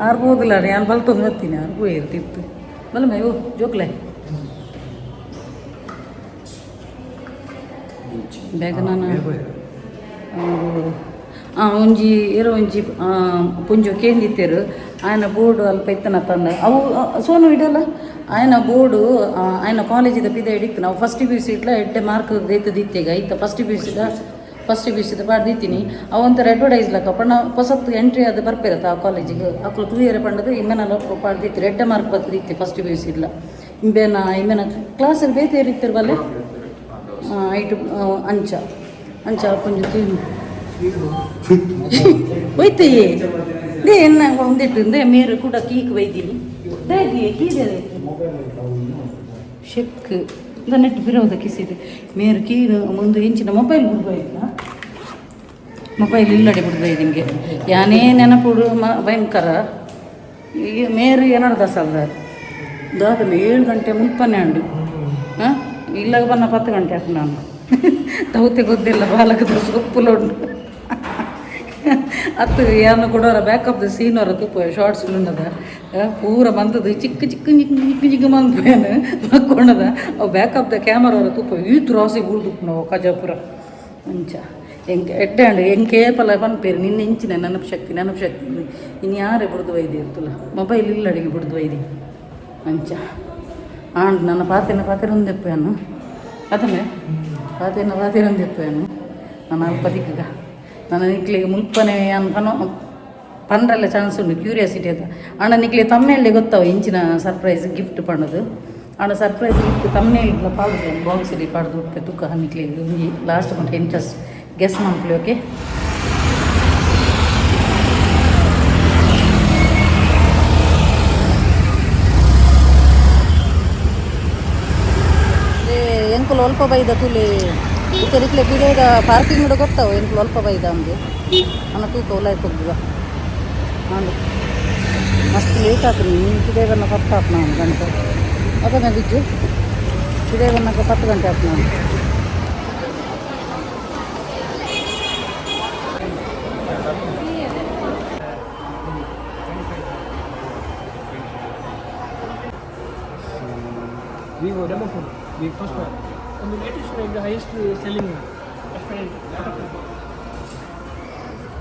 ಆರ್ಬೋದಿಲ್ಲ. ಯಾನ್ ಬಲ್ತೊಂದು ಬರ್ತೀನಿ. ಆರ್ ಪೋಯಿರು ತಿರ್ತು ಬಲ್ಲ ಮೇ ಓ ಜೋಕ್ಲೆ. ಬೇಗ ನಾನು ಒಂಜಿ ಏರೋ ಒಂಜಿ ಪುಂಜು ಕೇಂದಿತ್ತೇರು. ಆಯನ ಬೋರ್ಡು ಅಲ್ಪ ಇತ್ತನ ತಂದ ಅವು ಸೋನು ಇಡಲ್ಲ. ಆಯನ ಬೋರ್ಡು ಆಯನ ಕಾಲೇಜಿದ ಪಿದ ಹಿಡಿತು. ನಾವು ಫಸ್ಟ್ ಪಿ ಯು ಸಿ ಇಟ್ಲ ಎಡ್ಡೆ ಮಾರ್ಕ್ ದೇತದಿತ್ತೆಗ ಇತ್ತ ಫಸ್ಟ್ ಪಿ ಯು ಸಿದ ಪಾಡ್ದಿತ್ತೀನಿ. ಅವು ಒಂಥರ ಅಡ್ವರ್ಟೈಸ್ ಲೆಕ್ಕ ಪಂಡ ಹೊಸತ್ತು ಎಂಟ್ರಿ ಅದು ಬರ್ಪಿರತ್ತ ಆ ಕಾಲೇಜಿಗೆ. ಅಕ್ಲು ತೂಯರೆ ಪಂಡದು ಇಮ್ಮೆನ ಪಾಡ್ದಿತ್ತು. ಎಡ್ಡೆ ಮಾರ್ಕ್ ಬರ್ತದಿತ್ತೆ ಫಸ್ಟ್ ಪಿ ಯು ಸಿ ಇಡ್ಲ. ಇಂಬೇನ ಇಂಬೇನ ಕ್ಲಾಸಲ್ಲಿ ಬೇತೆ ಇರ್ತಿರ್ ಬಲ್ಲೆ ಐಟು ಅಂಚ ಅಂಚ ಪುಂಜು ತೀನು ಹೋಯ್ತು. They ಎನ್ನ ಒಂದಿಟ್ಟು they ಮೇರು ಕೂಡ ಕೀಕ್ ಬೈದೀನಿ. ದೇಗಿ ಕೀದೆ ಶೆಕ್ ನೆಟ್ ಬಿರೋದ ಕಿಸಿದೆ. ಮೇರು ಕೀನು ಮುಂದೆ ಇಂಚಿನ ಮೊಬೈಲ್ ಬಿಡ್ಬೋಯ್ತ. ಮೊಬೈಲ್ ಇಲ್ಲಡೆ ಬಿಡ್ಬೋಯ್ದು ಹಿಂಗೆ ಯಾನೇ ನೆನಪುಡು ಮ ಭಯಂಕರ. ಈ ಮೇರು ಏನಾಡ್ದ ಸಲ್ದ ದಾದ 7 ಗಂಟೆ ಮುಲ್ಪನೆ ಅಂಡು. ಹಾಂ, ಇಲ್ಲಾಗ ಬನ್ನ 10 ಗಂಟೆ ಆಯ್ತು. ನಾನು ತೌತೆ ಗೊತ್ತಿಲ್ಲ. ಬಾಲಕದ ಸೊಪ್ಪುಲುಂಡು ಅತ್ತು ಏನು ಕೊಡೋರ ಬ್ಯಾಕ್ ಆಫ್ the scene ಅವರ ತುಪ್ಪ ಶಾರ್ಟ್ಸ್ ಉಂಡದ ಪೂರ ಬಂದದ್ದು. ಚಿಕ್ಕ ಚಿಕ್ಕ ಚಿಕ್ಕ ಚಿಕ್ಕ ಚಿಕ್ಕ ಮಂದ್ಪೇನು ಮಕ್ಕೊಂಡದ. ಅವು ಬ್ಯಾಕ್ ಆಫ್ the camera ಅವರ ತುಪ್ಪ ಈ ತ್ರಾಸಿ ಬುಳ್ದುಪ್ಪು ನಾವು ಕಜಾಪುರ ಅಂಚ. ಎಂಕ್ ಎಡ್ಡೆ ಅಂಡು. ಎಂಕ್ ಏಪಲ ಪನ್ಪೇರು ನಿನ್ನ ಇಂಚಿನ ನೆನಪು ಶಕ್ತಿ, ನೆನಪು ಶಕ್ತಿ. ಇನ್ನು ಯಾರೇ ಬುಡ್ದು ವೈದಿ ಇರ್ತಲ್ಲ. ಮೊಬೈಲ್ ಇಲ್ಲ ಅಡಿಗೆ ಬುಡ್ದು ವೈದಿ ಅಂಚ. ಆಂಡ್ ನನ್ನ ಪಾತೆನ ಪಾತೆರ ಒಂದೆಪ್ಪೇನು ಅದನ್ನೇ ಪಾತೆನ ಪಾತೆರ ಒಂದೆಪ್ಪೇನು. ನಾನು ಅಲ್ಪ ದಿಕ್ಕಗ ನನ್ನ ನಿಕ್ಲಿಗೆ ಮುಲ್ಪನೆ ಅನ್ಪನೋ ಪಂಡ್ರಲ್ಲ ಚಾನ್ಸ್ ಉಂಟು. ಕ್ಯೂರಿಯಾಸಿಟಿ ಅಂತ ಅಣ್ಣ ನಿಕ್ಲೆ ತಮ್ಮನೆಯಲ್ಲಿ ಗೊತ್ತಾವ ಇಂಚಿನ ಸರ್ಪ್ರೈಸ್ ಗಿಫ್ಟ್ ಪಣ್ಣದು. ಅಣ್ಣ ಸರ್ಪ್ರೈಸ್ ಗಿಫ್ಟ್ ತಮ್ಮನೇಲಿ ಪಾಡುದು ಬಾಕ್ಸ್ ಇಡಿ ಪಾಡ್ದು ಉಪ್ಪೆ ತುಕ್ಕ ನಿಕ್ಲಿಗೆ ಒಂಜಿ ಲಾಸ್ಟ್ ಮಟ್ಟ ಇಂಟ್ರೆಸ್ಟ್ ಗೆಸ್ ಮಾಡ್ಕೊಳ್ಳಿ. ಓಕೆ. ಎಂಕುಲು ಅಲ್ಪ ಬೈದ ತುಲಿ ಇತ್ತೆ ಪಿದೇದ ಪಾರ್ಕಿಂಗ್ ಕೂಡ ಗೊತ್ತಾವ. ಎಂಕುಲು ಅಲ್ಪ ಬೈದ ಅಂದು ಅನ್ನ ತೂಕ ಉಲಾಯ್ ಪೊಗ್ಗುವ. ನಾನು ಮಸ್ತ್ ಲೇಟ್ ಆತು. ನೀನು ಪಿದೇ ಬನ್ನ 10 ಆತು. ನಾನು ಗಂಟೆ ಅದನ್ನ ಬಿಜ್ಜು ಪಿದೇ ಬನ್ನಕ 10 ಗಂಟೆ ಆತು ನಾನು. Vivo demo phone. Vivo first one ಒಂದು latest, the highest selling F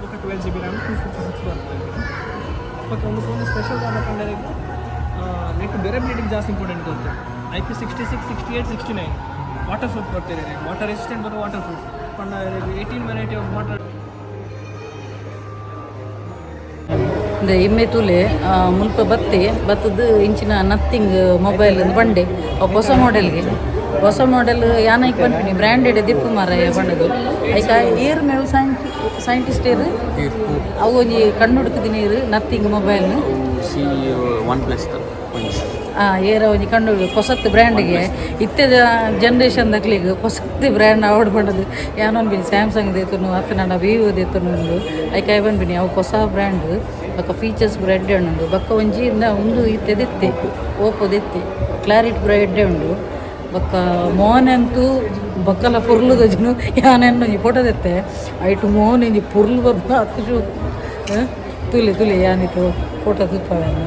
ಬೊಕ್ಕ 12 GB RAM, 256 ಬರ್ತದೆ. ಬೊಕ್ಕ ಒಂದು ಫೋನ್ ಸ್ಪೆಷಲ್ ದಾದ ಪಂಡ ನೆಟ್ ಡ್ಯೂರಬಿಲಿಟಿ ಜಾಸ್ತಿ ಇಂಪಾರ್ಟೆಂಟ್ ಗೊತ್ತು. IP 66, 68, 69 water proof ಬರ್ತಿದೆ. ವಾಟರ್ ರೆಸಿಸ್ಟೆಂಟ್ ಬರೋ ವಾಟರ್ ಪ್ರೂಫ್ ಪಂಡ 18 ವೆರೈಟಿ ಆಫ್ ವಾಟರ್. ಇಂದ ಇಮ್ಮೆ ತೂಲೆ ಮುಲ್ಪ ಬತ್ತೆ ಬತ್ತದ ಇಂಚಿನ ನಥಿಂಗ್ ಮೊಬೈಲ್ ಅಂದ್ ಬಂಡೆ. ಅವು ಹೊಸ ಮಾಡೆಲ್ಗೆ, ಹೊಸ ಮಾಡೆಲ್ ಯಾನೈಕ್ ಪನ್ಪಿನಿ ಬ್ರ್ಯಾಂಡೆಡ್ ದಿಪ್ಪು ಮಾರಾಯ ಪಂಡದು. ಐಕ ಏರ್ ಮೇವು ಸೈಂಟಿಸ್ಟ್ ಏರು ಅವು ಒಂಜಿ ಕಣ್ಣು ಹುಡುಕುದಿನ ನೀರು nothing mobile. See OnePlus. ಏರ ಒಂಜಿ ಕಣ್ಣು ಹೊಸತ್ತು ಬ್ರ್ಯಾಂಡ್ಗೆ. ಇತ್ತೆದ ಜನ್ರೇಷನ್ ದಕ್ಲಿಗ್ ಹೊಸತ್ತು ಬ್ರ್ಯಾಂಡ್ ಅವಡ್ ಪಂಡದು ಯಾನೊಂದು ಬಿನಿ ಸ್ಯಾಮ್ಸಂಗ್ ದೇತುನು ಅತ್ತನಡ ವಿವೋ ದೇತುನು ಉಂಡು. ಐಕಾಯ್ ಬಂದ್ಬಿನಿ ಅವು ಹೊಸ ಬ್ರ್ಯಾಂಡ್ ಬೊಕ್ಕ ಫೀಚರ್ಸ್ ಪೂರ ಎಡ್ಡೆ ಉಂಡು. ಬೊಕ್ಕ ಒಂಜಿ ಇಂದ ಉಂದು ಇತ್ತೆ ದೆತ್ತೆ ಓಪೋ ದೆತ್ತೆ ಕ್ಲಾರಿಟಿ ಪೂರ ಎಡ್ಡೆ ಉಂಡು. ಬೊಕ್ಕ ಮೋನೆ ಅಂತೂ ಬೊಕ್ಕಲ ಪೊರ್ಲು ತೋಜುನು. ಯಾನೆನ್ನ ಒಂಜಿ ಫೋಟೋ ದೆತ್ತೆ. ಐಟು ಮೋನೆ ಒಂಜಿ ಪೊರ್ಲು ಬರ್ಪುನ ಅತ್ತು ಶೋಕು. ತೂಲೆ ತೂಲೆ ಯಾನಿತ್ತು ಫೋಟೋ ತೂಪಾವೆನ್.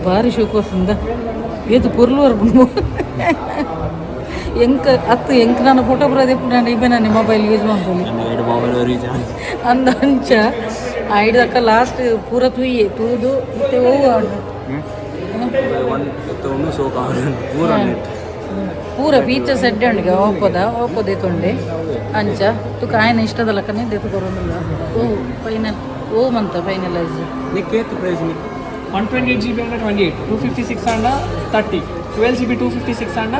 ಬಾರಿ ಶೋಕು ವಸ್ತುಂದ. ಏತು ಪೊರ್ಲು ಬರ್ಪುಂಡು. ಎಂಕ್ ಅತ್ತು ಎಂಕ್ ನನ್ನ ಫೋಟೋ ಪೂರ ದೆಪ್ಪುಂಡು. ಇಬ್ಬೆ ನಾನು ಮೊಬೈಲ್ ಯೂಸ್ ಮಲ್ಪೊಲಿ. ಎರಡು ಮೊಬೈಲ್ ಒರಿಜಿನಲ್. ಅಂದ ಅಂಚ ಐಡ್ದಕ್ಕ ಲಾಸ್ಟ್ ಪೂರ ತೂಯೆ ತೂದು ಮತ್ತೆ ಒವ್ವು ಉಂಡು. ಒನ್ ಒಂದು ಸೋಕ ಪೂರ ನೆಟ್. ಪೂರ ಫೀಚರ್ಸ್ ಎಡ್ಡೆ ಉಂಡು ಓಪೋದ. ಓಪೋ ದೇತೊಂಡೆ ಅಂಚ ತುಕ ಆಯನ ಇಷ್ಟದ ಲೆಕ್ಕನೆ ದೇತು ಕೊರೊಂದುಲ್ಲ. ಓ ಫೈನಲ್ ಓ ಮಂತ ಫೈನಲೈಸ್. ನಿಕ್ ಏತ್ ಪ್ರೈಸ್ ನಿಕ್? 128 GB ಅಂಡ 28, 256 ಅಂಡ 30, 12 GB 256 ಅಂಡ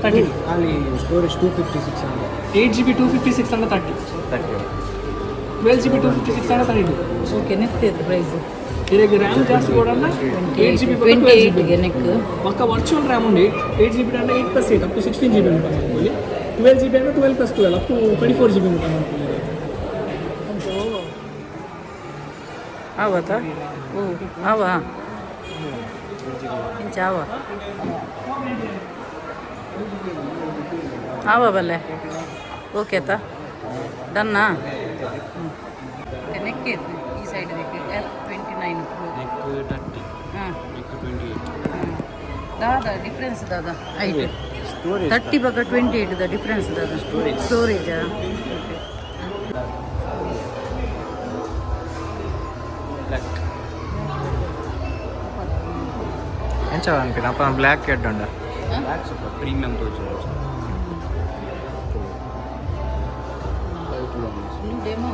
32. ಅಲ್ಲಿ ಸ್ಟೋರೇಜ್ 256 ಅಂಡ? 8 GB 256 ಅಂಡ 30. 30. 12 GB 256 ಅಂಡ 32. ಓಕೆ, ನೆತ್ತಿತ್ತು ಪ್ರೈಸ್? ಇರೆಗ್ ರ್ಯಾಮ್ ಜಾಸ್ತಿ ಕೊಡಲ್ಲ 8 GB. 28ಗೆ ನೆಕ್. ಬೊಕ್ಕ ವರ್ಚುವಲ್ ರ್ಯಾಮ್ ಉಂಡು. 8 GB ಅಂಡ 8 plus 8 up to 16 GB ಮುಟ್ಟ ಮನ್ಪೊಲಿ. 12 GB ಅಂಡ 12 plus 12 up to 24 GB ಮುಟ್ಟ ಮನ್ಪೊಲಿ. ಆವತಾ ಓ ಆವ ಇಂಚ ಆವ ಆವ ಬಲ್ಲೆ. ಓಕೆ ತಾ ಡನ್ನಾ ನೆಕ್ ಈ side F29 pro. ನೆಕ್ 30. ಹಾಂ. ನೆಕ್ 28. ದಾದಾ ಡಿಫ್ರೆನ್ಸ್ ದಾದಾ ಹೈಟ್? ಸ್ಟೋರೇಜ್. 30 ಬೊಕ 28 the difference ದಾದ? Storage. Storage. Black. ಎಂಚ ಅನ್ಪಿನ ಅಪ್ಪ ಬ್ಲ್ಯಾಕ್ ಹೆಡ್ ಉಂಡ. ಬ್ಲ್ಯಾಕ್ ಸ್ವಲ್ಪ ಪ್ರೀಮಿಯಂ ತೋಜು. ಡೆಮೋ.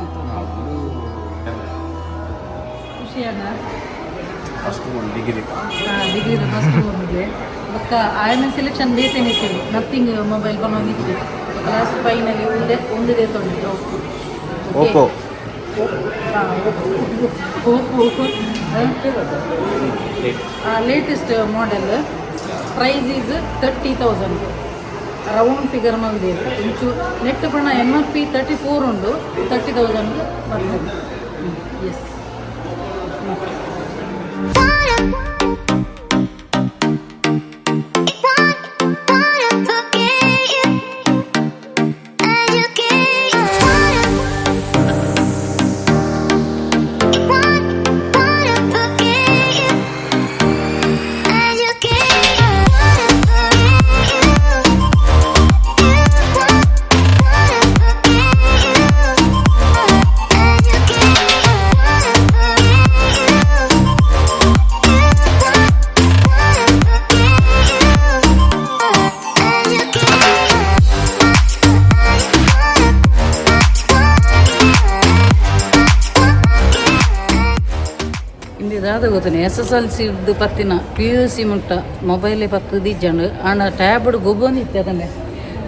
ಖುಷಿಯಾನ? First one degree. Degree first ಒನ್ಗೆ. ಬೊಕ್ಕ ಆಯನ ಸೆಲೆಕ್ಷನ್ ಬೇತೇನೆ ಇತ್ತು, ನಥಿಂಗ್ ಮೊಬೈಲ್ ಬಂದಿತ್ತು. ಲಾಸ್ಟ್ ಫೈನಲಿ ಒಂದೇ ಒಂದೇ ತೊಗೊಂಡಿದ್ದು. Oppo. Oppo latest model. Price is 30,000 round figure ಮಂದಿರು. ಇಂಚು ನೆಟ್ ಪಣ ಎಮ್ ಆರ್ ಪಿ 34 ಉಂಡು, 30,000 ಬರ್ತದೆ. ಎಸ್. ಇಂದು ದಾದ ಗೊತ್ತನೆ, ಎಸ್ ಎಸ್ ಎಲ್ ಸಿ ಇದ್ದು ಪತ್ತಿನ ಪಿ ಯು ಸಿ ಮುಟ್ಟ ಮೊಬೈಲೇ ಪತ್ತು ದಿಜ್ಜಂಡು. ಆಂಡ ಟ್ಯಾಬ್ಡ್ ಗೊಬ್ಬೊಂದಿತ್ತೆ, ಅದನ್ನೇ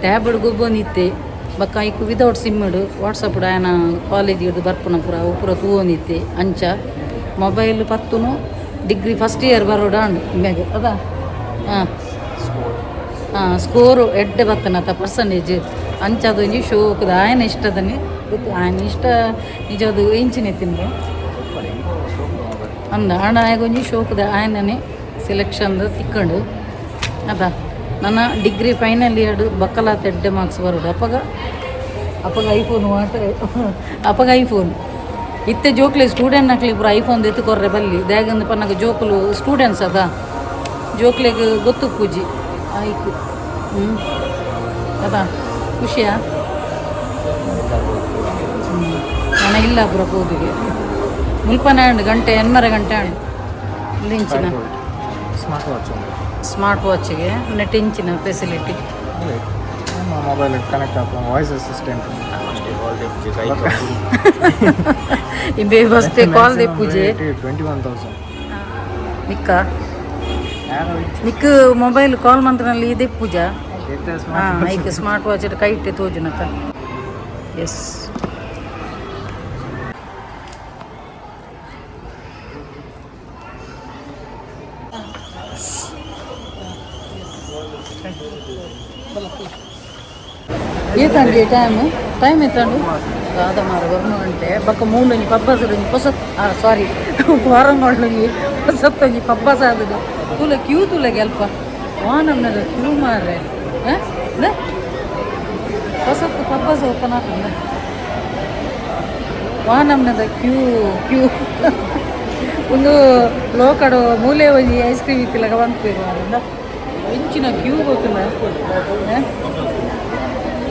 ಟ್ಯಾಬ್ಡ್ ಗೊಬ್ಬೊಂದಿತ್ತೆ. ಬೊಕ್ಕ ಐಕ್ ವಿದೌಟ್ ಸಿಮ್ ವಾಟ್ಸಪ್ ಆಯನ ಕಾಲೇಜ್ ಹಿಡ್ದು ಬರ್ಪುನ ಪೂರ ಅವು ಪೂರ ತೂವೊಂದಿತ್ತೆ. ಅಂಚ ಮೊಬೈಲ್ ಪತ್ತುನು ಡಿಗ್ರಿ ಫಸ್ಟ್ ಇಯರ್ ಬರೋಡ ಅಂಡ್ ಮ್ಯಾಗ ಅದ. ಹಾಂ ಹಾಂ, ಸ್ಕೋರು ಎಡ್ಡೆ ಬತ್ತನತ ಪರ್ಸಂಟೇಜ್. ಅಂಚ ಅದೊಂಜಿ ಶೋಕದ ಆಯನ ಇಷ್ಟದನ್ನೇ ಗೊತ್ತು, ಆಯನ ಇಷ್ಟ ನಿಜವಾದ ಇಂಚಿನ ತಿಂದು ಅಂದ. ಆಂಡ ಆಯಗೊಂಜಿ ಶೋಕದ ಆಯನನೇ ಸೆಲೆಕ್ಷನ್ ತಿಕ್ಕಂಡು ಅದ. ನನ್ನ ಡಿಗ್ರಿ ಫೈನಲ್ ಇಯರ್ ಬಕ್ಕಲಾತ ಎಡ್ಡೆ ಮಾರ್ಕ್ಸ್ ಬರೋದು. ಅಪಗ ಅಪಗ ಐಫೋನ್ ಮಾತ್ರ, ಅಪಗ ಐಫೋನ್ ಇತ್ತೆ. ಜೋಕ್ಲೆ ಸ್ಟೂಡೆಂಟ್ ನಕ್ಲಿ ಪೂರ ಐಫೋನ್ ದೆತ್ತು ಕೊರ್ರೆ ಬಲ್ಲಿ. ದಾಗಂದು ಪನ್ನಗ ಜೋಕುಲು ಸ್ಟೂಡೆಂಟ್ಸ್ ಅದ, ಜೋಕ್ಲೆಗ್ ಗೊತ್ತು ಪೂಜಿ ಐಕು. ಹ್ಞೂ, ಅದ ಖುಷಿಯಾ? ನನ್ನ ಇಲ್ಲ ಪೂರ ಪೋದಿಗೆ ಮುಲ್ಪನ ಅಂಡ್ ಗಂಟೆ ಎನ್ಮರ ಗಂಟೆ ಅಂಡ್ ಒಂದು ಇಂಚಿನ ಸ್ಮಾರ್ಟ್ ವಾಚ್ ಉಂಡು. ಸ್ಮಾರ್ಟ್ ವಾಚಿಗೆ ನೆಟ್ ಇಂಚಿನ ಫೆಸಿಲಿಟಿ? ನಮ್ಮ ಮೊಬೈಲ್ ಕನೆಕ್ಟ್ ಆಪ, ವಾಯ್ಸ್ ಅಸಿಸ್ಟೆಂಟ್. ಇಂಬೆ ಬಸ್ತೆ ಕಾಲ್ ದೆ ಪೂಜೆ. 21,000. ನಿಕ್ಕ ನಿಕ್ ಮೊಬೈಲ್ ಕಾಲ್ ಮಂತ್ರನಲ್ಲಿ ಇದೆ ಪೂಜಾ. ಹಾಂ, ಐಕ್ ಸ್ಮಾರ್ಟ್ ವಾಚ್ ಕೈ ಇಟ್ಟೆ ತೋಜುನಕ. ಎಸ್. ಏತಂಡಿ ಟೈಮ್? ಟೈಮ್ ಎತ್ತಂಡು ದಾದ ಮಾರ? ಒಂದು ಗಂಟೆ ಬೊಕ್ಕ ಮೂಲೊಂಜಿ ಪಬ್ಬಸದೊಂಜಿ ಪೊಸ, ಸಾರಿ, ವಾರಂಗೊಂಡೊಂಜಿ ಪೊಸತ್ತೊಂಜಿ ಪಬ್ಬಸ ಆದದು. ತೂಲ ಕ್ಯೂ ತೂಲಗೆ ಅಲ್ಪ ವಾ ನಮ್ಮದ ಕ್ಯೂ ಮಾರ್ರೆ. ಹೊಸತ್ತು ಪಬ್ಬಸ ಓಪನ್ ಆತಂದ. ವಾ ನಮ್ಮದ ಕ್ಯೂ ಕ್ಯೂ. ಒಂದು ಲೋಕಡು ಮೂಲೆ ಒಂಜಿ ಐಸ್ ಕ್ರೀಮ್ ಇತ್ತಿಲಗ ಬಂತು ಮಾರಿಂದ ಇಂಚಿನ ಕ್ಯೂ ಗೊತ್ತಿಲ್ಲ.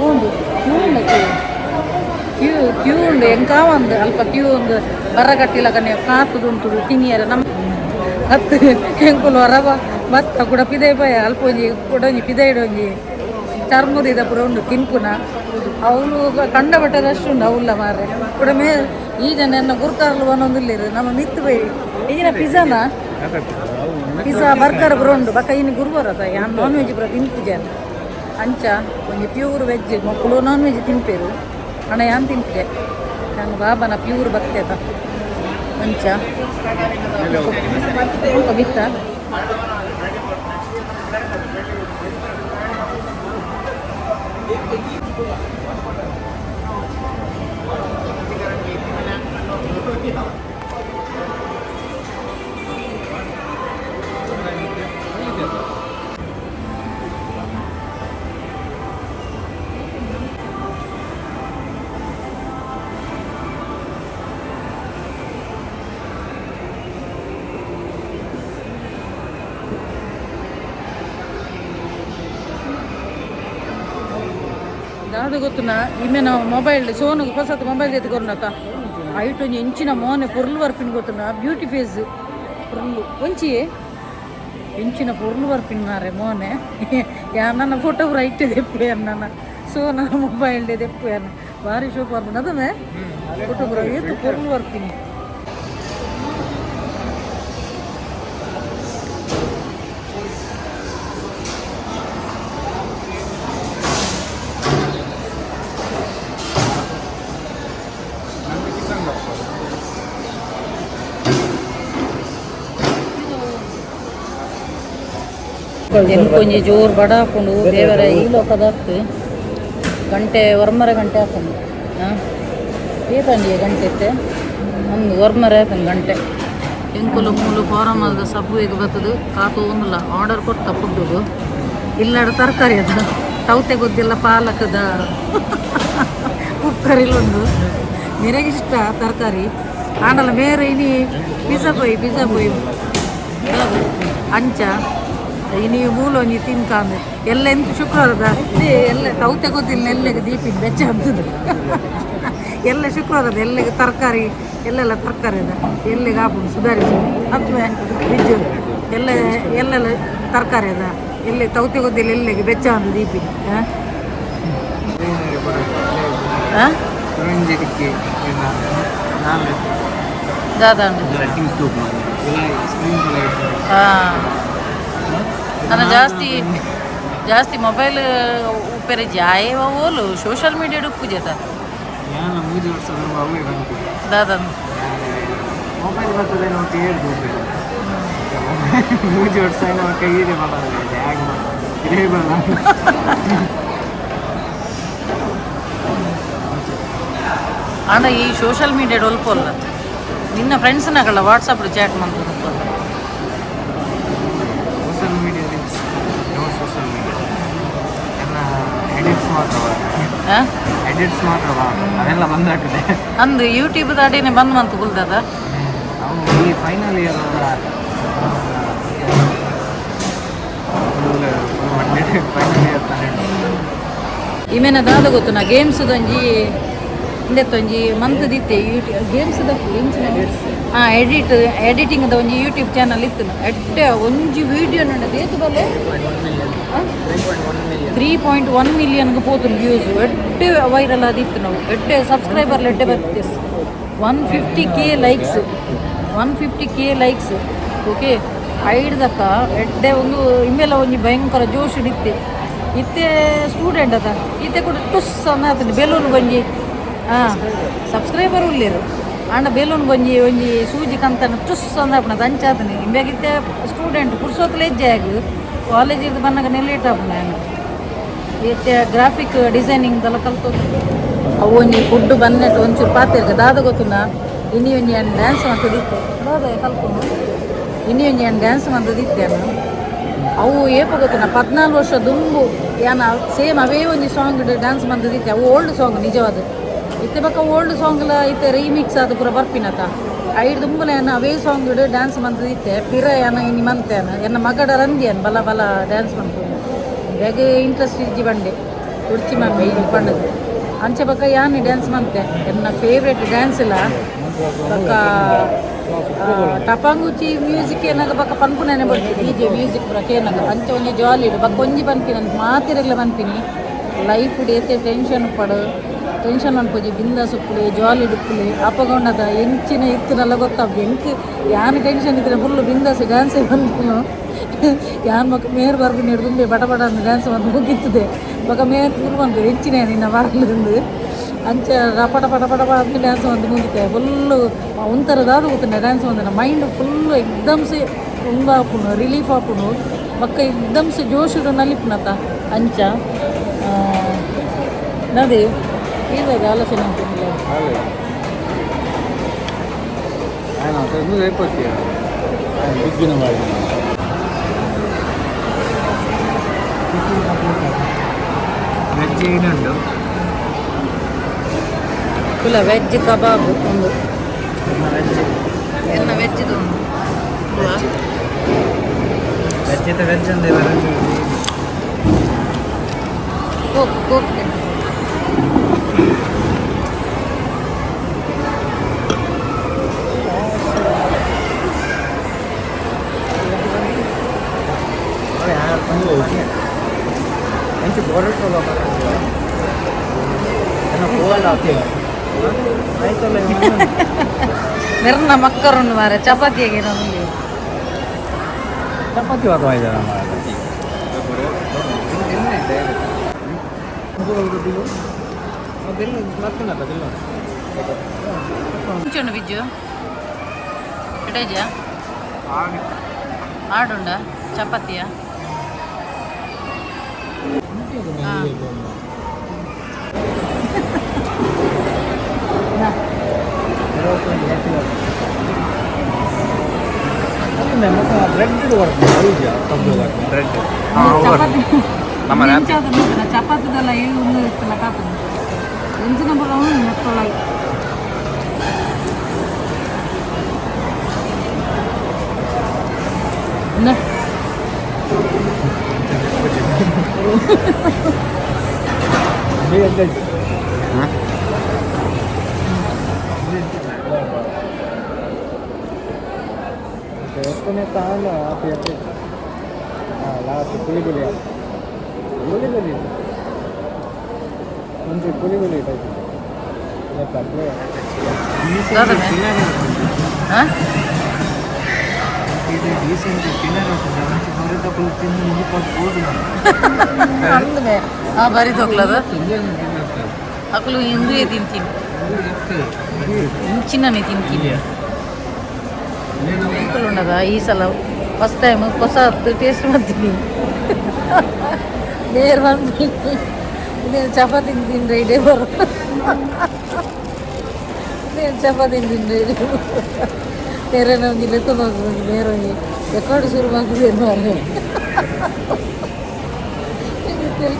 ಉಂಡು ಕ್ಯೂ ಉಂಡು, ಕ್ಯೂ ಕ್ಯೂ ಕ್ಯೂ ಉಂಡು. ಎಂಕಾ ಒಂದು ಅಲ್ಪ ಕ್ಯೂ ಒಂದು ಬರಗಟ್ಟಿಲಗನೆ ಕಾತುದುಂಟು ತಿನಿಯರ ನಮ್ಮ ಹತ್ತು ಎಂಕುಲು ಹೊರಬ ಬತ್ತ ಕೂಡ ಪಿದೈ ಪೋಯ. ಅಲ್ಪ ಒಂಜಿ ಕುಡ ಒಂಜಿ ಪಿದೈಡ್ ಒಂಜಿ ಚರ್ಮದ ಪೂರ ಉಂಡು ತಿನ್ಪುನ. ಅವಳು ಕಂಡ ಬಟ್ಟೆ ರಶ್ ಉಂಡು ಅವುಲ್ಲ ಮಾರ್ರೆ. ಕೂಡ ಮೇ ಈ ಜನ ಎನ್ನ ಗುರ್ಕಾರ್ಲು ಬನ್ನೊಂದಿಲ್ಲಿರು ನಮ್ಮ ಮಿತ್ತು ಬೈ. ಈಗಿನ ಪಿಜ್ಜಾನ ಪಿಜ್ಜಾ ಬರ್ಗರ್ ಪೂರ ಉಂಡು. ಬಕ್ಕ ಇನ್ನು ಗುರುವಾರ ಯಾನ್ ನಾನ್ ವೆಜ್ ಪೂರ ತಿನ್ಪುಜಾನ. ಅಂಚ ಒಂಜಿ ಪ್ಯೂರ್ ವೆಜ್. ಮಕ್ಕಳು ನಾನ್ ವೆಜ್ ತಿನ್ಪೇರು, ಅಣ್ಣ ಯಾನ್ ತಿನ್ಪಿದೆ. ನಾನು ಬಾಬನ ಪ್ಯೂರ್ ಬರ್ತೇತ. ಅಂಚ ಬಿತ್ತ. ದಾದ ಗೊತ್ತುನ ಇಮ್ಮೆ ನಾವು ಮೊಬೈಲ್ ಸೋನು ಹೊಸತು ಮೊಬೈಲ್ ಎತ್ಕೊರ್ನತ ಐಟ್ ಒಂಜಿ ಎಂಚಿನ ಮೋನೆ ಪೊರ್ಲು ಬರ್ಪಿನ ಗೊತ್ತುನ ಬ್ಯೂಟಿ ಫೇಸ್ ಪೊರ್ಲು ಒಂಚಿ ಎಂಚಿನ ಪೊರ್ಲು ಬರ್ಪಿನಾರೆ ಮೋನೆ. ಯಾನನ್ನ ಫೋಟೋ ಪೂರ ಇಟ್ಟು ದೆಪ್ಪು ನನ್ನ ಸೋನ ಮೊಬೈಲ್ ದೆಪ್ಪು ಯಾನ ಭಾರಿ ಶೋಕ್ ಬರ್ಪಿನ ಅದಮೆ ಫೋಟೋ ಪೂರ ಏತು ಪೊರ್ಲು ಬರ್ಪಿನಿ. ಎಂಕೊಂಜಿ ಜೋರು ಬಡ ಹಾಕೊಂಡು ದೇವರ ಈ ಲೋಕದ ಗಂಟೆ ಒರ್ಮರ ಗಂಟೆ ಹಾಕೊಂಡು ಹಾಂ ಏತಂಡಿಯ ಗಂಟೆ ಇತ್ತೆ ಒಂದು ಒರ್ಮರ ಹಾಕೊಂಡು ಗಂಟೆ. ಎಂಕುಲು ಮೂಲು ಫಾರಮ್ ಅಲ್ದ ಸಬ್ಬು ಬರ್ತದೆ ಕಾತು ಒಂದಿಲ್ಲ ಆರ್ಡರ್ ಕೊಡ್ತ ಫುಡ್ಡುಗು ಇಲ್ಲಡ ತರಕಾರಿ ಅದ ತೌತೆ ಗೊತ್ತಿಲ್ಲ ಪಾಲಕದ ಉಪ್ಪರಿಲ್ಲೊಂದು ಮೇರೆಗೆ ಇಷ್ಟ ತರಕಾರಿ ಆಂಡಲ ಮೇರೆ ಇನಿ ಪಿಜ್ಜಾ ಪೋಯಿ ಪಿಜ್ಜಾ ಪೋಯಿ ಅಂಚ ಇನಿ ಮೂಲ ಒಂಜಿ ತಿನ್ಕಾಂದು ಎಲ್ಲ ಎಂತ ಶುಕ್ರವಾರದ ಎಲ್ಲ ತೌತೆ ಗೊತ್ತಿಲ್ಲ ಎಲ್ಲೆಗೆ ದೀಪಿನ ಬೆಚ್ಚ ಅಂತದ್ದು ಎಲ್ಲ ಶುಕ್ರವಾರದ ಎಲ್ಲೆಗೆ ತರಕಾರಿ ಎಲ್ಲೆಲ್ಲ ತರಕಾರಿ ಅದ ಎಲ್ಲಿಗೆ ಹಾಪುಂಡು ಸುಧಾರಿಸು ಅಥವಾ ಬಿಜ್ಜು ಎಲ್ಲ ಎಲ್ಲೆಲ್ಲ ತರಕಾರಿ ಅದ ಎಲ್ಲಿ ತೌತೆ ಗೊತ್ತಿಲ್ಲ ಎಲ್ಲೆಗೆ ಬೆಚ್ಚ ಒಂದು ದೀಪಿನ ಹಾಂ ಹಾಂ ದಾದಾ. ಸೆಟ್ಟಿಂಗ್ಸ್ ತೂಪ. ಹಾಂ ನಾನು ಜಾಸ್ತಿ ಜಾಸ್ತಿ ಮೊಬೈಲ್ ಉಪ್ಪೆರೆ ಜಾಯವ ಓಲು ಸೋಷಿಯಲ್ ಮೀಡಿಯಾ ಉಪ್ಪುಜೇತ. ಯಾನ ಮೂಜಿ ವರ್ಷ ಅವೇ ಬಂತು. ದಾದಾ. ಮೊಬೈಲ್ ಬರ್ತದೆ ನಾವು ಹೇಳ್ದು ಮೂಜಿ ವರ್ಷ ಕೈಯಿದೆ ಬಲ್ಲ ಹೇಗೆ ಇದೇ ಬಲ್ಲ. ಆಂಡ ಈ ಸೋಷಿಯಲ್ ಮೀಡಿಯಾ ಒಲ್ಪೊಲ್ಲ ನಿನ್ನ ಫ್ರೆಂಡ್ಸ್ನಗಲ್ಲ ವಾಟ್ಸಪ್ ಚಾಟ್ ಮಂತು. Social media, no social media. ಎಲ್ಲ ಎಡಿಟ್ಸ್ ಮಾತ್ರ. ಹಾಂ. ಎಡಿಟ್ಸ್ ಮಾತ್ರ, ಅದೆಲ್ಲ ಬಂದಾಗ್ತದೆ. ಅಂದು ಯೂಟ್ಯೂಬ್ ದಾಡಿನೇ ಬಂದ್ ಮಂತು ಕುಲ್ದದ. ನಾವು ಈ final year full full final year ತಾನೇ. ಇಮೇನ ದಾದ ಗೊತ್ತು ನಾ ಗೇಮ್ಸ್ ಒಂಜಿ ಇಂದೆತ್ತೊಂಜಿ ಮಂತ್ ದಿತ್ತೆ ಯೂಟ್ಯೂಬ್ ಗೇಮ್ಸ್ ಗೇಮ್ಸ್ ಹಾಂ ಎಡಿಟಿಂಗ್ದ ಒಂಜಿ ಯೂಟ್ಯೂಬ್ ಚಾನಲ್ ಇತ್ತು. ಎಡ್ಡೆ ಒಂಜಿ ವೀಡಿಯೋ ನೋಡೋದು ಏತು ಬಲ್ಲೆ 3.1 ಮಿಲಿಯನ್ಗೆ ಪೋತುಂಡು ವ್ಯೂಸ್. ಎಡ್ಡೆ ವೈರಲ್ ಆದಿತ್ತು ನಾವು ಎಡ್ಡೆ ಸಬ್ಸ್ಕ್ರೈಬರ್ ಎಡ್ಡೆ ಬರ್ತೀಸ್. 150K likes, 150K likes, okay. ಐಡ್ದಕ್ಕ ಎಡ್ಡೆ ಒಂದು ಇಮ್ಮೆಲ್ಲ ಒಂಜಿ ಭಯಂಕರ ಜೋಶ್ ಇತ್ತೆ ಇತ್ತೆ ಸ್ಟೂಡೆಂಟ್ ಅದ ಇತ್ತೆ ಕೂಡ ಟುಸ್ ಅನ್ನ ಬೆಲೂನ್ ಒಂಜಿ ಹಾಂ ಸಬ್ಸ್ಕ್ರೈಬರ್ ಉಲ್ಲೇರು ಆಂಡ ಬೆಲೂನ್ ಒಂಜಿ ಒಂಜಿ ಸೂಜಿ ಕಂತನ ಟುಸ್ ಅಂದಾಪುಣ ಅಂಚಾತನೆ. ಇಂಬ್ಯಾಗಿತ್ತೆ ಸ್ಟೂಡೆಂಟ್ ಪುರ್ಸೋತ್ಲೆ ಹೆಜ್ಜೆ ಆಗಿ ಕಾಲೇಜಿಗೆ ಬನ್ನಾಗ ನೆಲೇಟ್ ಆಪುಣ ನಾನು ಇತ್ತೆ ಗ್ರಾಫಿಕ್ ಡಿಸೈನಿಂಗ್ ದೆಲ್ಲ ಕಲ್ತು. ಅವು ಒಂಜಿ ಫುಡ್ ಬನ್ನೆಟ್ ಒಂಚೂರು ಪಾತೆರ್ಗ ದಾದ ಗೊತ್ತುನ ಇನಿ ಒಂಜಿ ಏನು ಡ್ಯಾನ್ಸ್ ಮಂತದಿತ್ತೆ ದಾದ ಕಲ್ಪುನು ಇನಿ ಒಂಜಿ ಏನು ಡ್ಯಾನ್ಸ್ ಮಂತದಿತ್ತೆ ಅವು ಏಪ ಗೊತ್ತುನ 14 ವರ್ಷ ದುಂಬು ಯಾನ ಸೇಮ್ ಅವೇ ಒಂಜಿ ಸಾಂಗ್ ಡ್ಯಾನ್ಸ್ ಮಂತದಿತ್ತೆ. ಅವು ಓಲ್ಡ್ ಸಾಂಗ್ ನಿಜವಾದ ಇತ್ತೆ ಬಕ್ಕ ಓಲ್ಡ್ ಸಾಂಗ್ಲ ಇತ್ತೆ ರೀಮಿಕ್ಸ್ ಅದು ಪೂರ ಬರ್ಪಿನತ. ಐಡ್ ದುಂಬುಲ ಯಾನ ಅವೇ ಸಾಂಗ್ ಡ್ಯಾನ್ಸ್ ಮಂತದಿತ್ತೆ ಪಿರ ಯಾನ ಇನಿ ಮಂತೇನ ಎನ್ನ ಮಗಡ ರಂದಿಯನ್ ಬಲ ಬಲ ಡ್ಯಾನ್ಸ್ ಮನ್ಪುನು ಬೇಗ ಇಂಟ್ರೆಸ್ಟ್ ಇಜ್ಜಿ ಬಂಡೆ ಉಡ್ಚಿ ಮಮ್ಮಿ ಇಲ್ಲಿ ಪಂಡದು ಅಂಚೆ ಬಕ್ಕ ಯಾನಿ ಡ್ಯಾನ್ಸ್ ಮಂತೆ ಎನ್ನ ಫೇವ್ರೆಟ್ ಡ್ಯಾನ್ಸ್ ಇಲ್ಲ ಬಕ್ಕ ಟಪಾಂಗುಚಿ ಮ್ಯೂಸಿಕ್ ಏನಾಗ ಬಕ್ಕ ಪನ್ಪುನೇನೆ ಬರ್ತಿ ಡಿಜೆ ಮ್ಯೂಸಿಕ್ ಪೂರ ಕೇನಾಗ ಅಂಚೆ ಒಂಜಿ ಜಾಲಿ ಇಡು ಬಕ್ಕ ಒಂಜಿ ಪನ್ಪಿನಿ ನನ್ಗೆ ಮಾತಿರಲ್ಲ ಪನ್ಪಿನಿ ಲೈಫ್ ಏತೆ ಟೆನ್ಷನ್ ಪಡು ಟೆನ್ಷನ್ ಮನ್ಪುಜಿ ಬಿಂದಾಸ್ ಉಪ್ಪುಲೆ ಜಾಲಿ ಉಪ್ಪುಲೆ ಅಪಗೊಂಡದ ಎಂಚಿನ ಇತ್ತಿನಲ್ಲ ಗೊತ್ತಾಪ ಎಂಕ್ ಯಾನ್ ಟೆನ್ಷನ್ ಇದ್ರೆ ಫುಲ್ಲು ಬಿಂದಾಸ್ ಡ್ಯಾನ್ಸ್ ಬಂದ್ಪುನು ಯಾನ್ ಮಕ್ಕ ಮೇರ್ ಬರ್ಪಿನ ಹಿಡ್ದುಂಬೆ ಬಟ ಬಟ ಅಂದ್ ಡ್ಯಾನ್ಸ್ ಬಂದು ಮುಗಿತ್ತದೆ ಬೊಕ ಮೇರ್ ಫುಲ್ ಬಂದು ಹೆಚ್ಚಿನ ನಿನ್ನ ಬರಲಿಂದು ಅಂಚ ರಪಟ ಪಟ ಪಟ ಪಟ ಅಂತ ಡ್ಯಾನ್ಸ್ ಬಂದು ಮುಗಿತೆ. ಫುಲ್ಲು ಒಂಥರದಾದ ಗೊತ್ತುಂಡ ಡ್ಯಾನ್ಸ್ ಬಂದ ಮೈಂಡ್ ಫುಲ್ಲು ಎಕ್ದಮ್ ಸೆ ಉಂದು ಆಪುಂಡು ರಿಲೀಫ್ ಆಪುಂಡು ಬೊಕ್ಕ ಎಕ್ದಮ್ ಸೆ ಜೋಶುಡು ನಲಿಪುನತ ಅಂಚ ನದಿ ಇವಾಗ ಆಲೋಚನೆ ಉಂಟು. ಬಿಗ್ಗಿನ ಮಾಡಿ ವೆಜ್ ಏನುಂಟು? ಕುಲ ವೆಜ್ ಕಬಾಬ್ ಒಂದು. ವೆಜ್. ಎಲ್ಲ ವೆಜ್ ಒಂದು. ವೆಜ್ ಇತ್ತು ವೆಜ್ ಅಂದ್ರೆ ಕೋಕ್ ಕೋಕ್. ಮೆರ್ನ ಮಕ್ಕರುಂಡು ಮಾರೆ ಚಪಾತಿಯಾಗಿ ನಮಗೆ. ಚಪಾತಿ ವಾದ. ಮುಂಚೆ ಬಿಜ್ಜು ಎಡೇಜಾ ಆಡುಂಡ ಚಪಾತಿಯ. ಬ್ರೆಡ್. ಬ್ರೆಡ್. ಚಪಾತಿ. ನಮ್ಮ ಚಪಾತಿದೆಲ್ಲ ಒಂದು ಇತ್ತಲ್ಲ ಕಾಪು ಎಂಚಿನ ಮೆತ್ತೊಳಗೆ. ಎತ್ತನೇ ತಾಂಡ ಲಾಸ್ಟ್ ಪುಳಿ ಪುಳಿ ಪುಳಿ ಪುಳಿ ಒಂಜಿ ಪುಳಿ ಪುಳಿ ಟೈಪ್. ಹಾಂ. ಡೀಸೆಂಟ್ ತಿನ್ನೋ. ಅಂದ್ಮೆ ಆ ಬರಿ ತೋಗ್ಲದ ಅಕಲು ಹಿಂದೂ ತಿಂತೀನಿ, ಇಂಚಿನನೆ ತಿಂತೀನಿ. ಉಂಡದ ಈ ಸಲ ಫಸ್ಟ್ ಟೈಮ್ ಹೊಸ ಟೇಸ್ಟ್ ಮಾಡ್ತೀನಿ. ನೇರ್ ಬಂದು ಇದೇನು ಚಪಾತಿ ತಿಂದ್ರೆ ಇಡೇ ಬರೋ, ಇದೇನು ಚಪಾತಿ ತಿಂದ್ರೆ ಇಡೇ ಬೇರೆ ನಮ್ಗೆ ಲೆಕ್ಕ ಬೇರೆ ಒಂಜಿ ರೆಕಾರ್ಡ್ ಶುರು ಮಾಡ್ತದೆ ಮಾರ್ರೆ.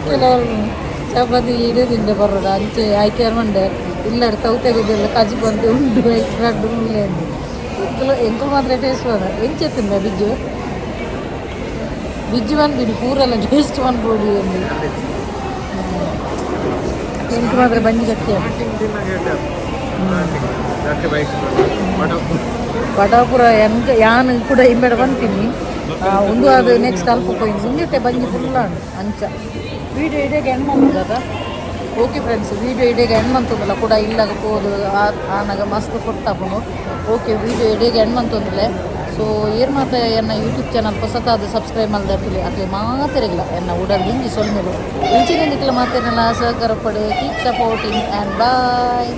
ಕೆಲವರು ಚಪಾತಿ ಇಡೇ ತಿಂಡೆ ಬರೋದು ಅಂಚೆ ಆಯ್ಕೆ ಮಂಡೆ ಇಲ್ಲ ತೌತೆಗೆಲ್ಲ ಕಜಿ ಬಂದು ಉಂಡು ರಡ್ಡು ಮುಳ್ಳೆ ಅಂದು. ಎಂಕುಲು ಎಂಕುಲು ಮಾತ್ರ ಟೇಸ್ಟ್ ಬಂದ ಎಂಚೆತ್ತಿಂದ ಬಿಜ್ಜು ಬಿಜ್ಜು ಬಂದ್ಬಿಡಿ ಪೂರೆಲ್ಲ ಟೇಸ್ಟ್ ಬಂದ್ಬಿಡಿ ಎಂದು. ಎಂಕು ಮಾತ್ರ ಬಂಜಿ ಗಟ್ಟಿ. ವಡಾಪುರ ಎಂಕ ಯಾನ್ ಕೂಡ ಇಂಬೆಡ ಬಂತೀನಿ ಒಂದು ಅದು ನೆಕ್ಸ್ಟ್ ಅಲ್ಪ ಪೋಯಿ ಮುಂಜೆಟ್ಟೆ ಬಂಜಿ ಫುಲ್ ಅಂಚ. ವೀಡಿಯೋ ಇಡೇಗೆ ಎಂಡ್ ಮಾಡ್ಬೋದಾ? ಓಕೆ ಫ್ರೆಂಡ್ಸ್, ವೀಡಿಯೋ ಇಡೇಗೆ ಎಂಡ್ ಮಂತುಂದಲ್ಲ ಕೂಡ ಇಲ್ಲಾಗ ಪೋದು ಆನಾಗ ಮಸ್ತ್ ಕೊಡ್ತಾಪುಂಡು. ಓಕೆ, ವೀಡಿಯೋ ಇಡೇಗೆ ಎಂಡ್ ಮಂತುಂದಲೆ. ಸೊ ಏರ್ ಮಾತ ಎನ್ನ ಯೂಟ್ಯೂಬ್ ಚಾನಲ್ ಹೊಸತಾದ ಸಬ್ಸ್ಕ್ರೈಬ್ ಮಲ್ದರ್ತಿಲಿ ಅಕ್ಲೆ ಮಾತಿರಗಿಲ್ಲ ಎನ್ನ ಉಡಲ್ ಹಿಂಜಿ ಸೊಲ್ಮೆಲು ಇಂಚಿನ ಮಾತೇನೆಲ್ಲ ಸಹಕಾರ ಪಡು. Keep supporting and boy.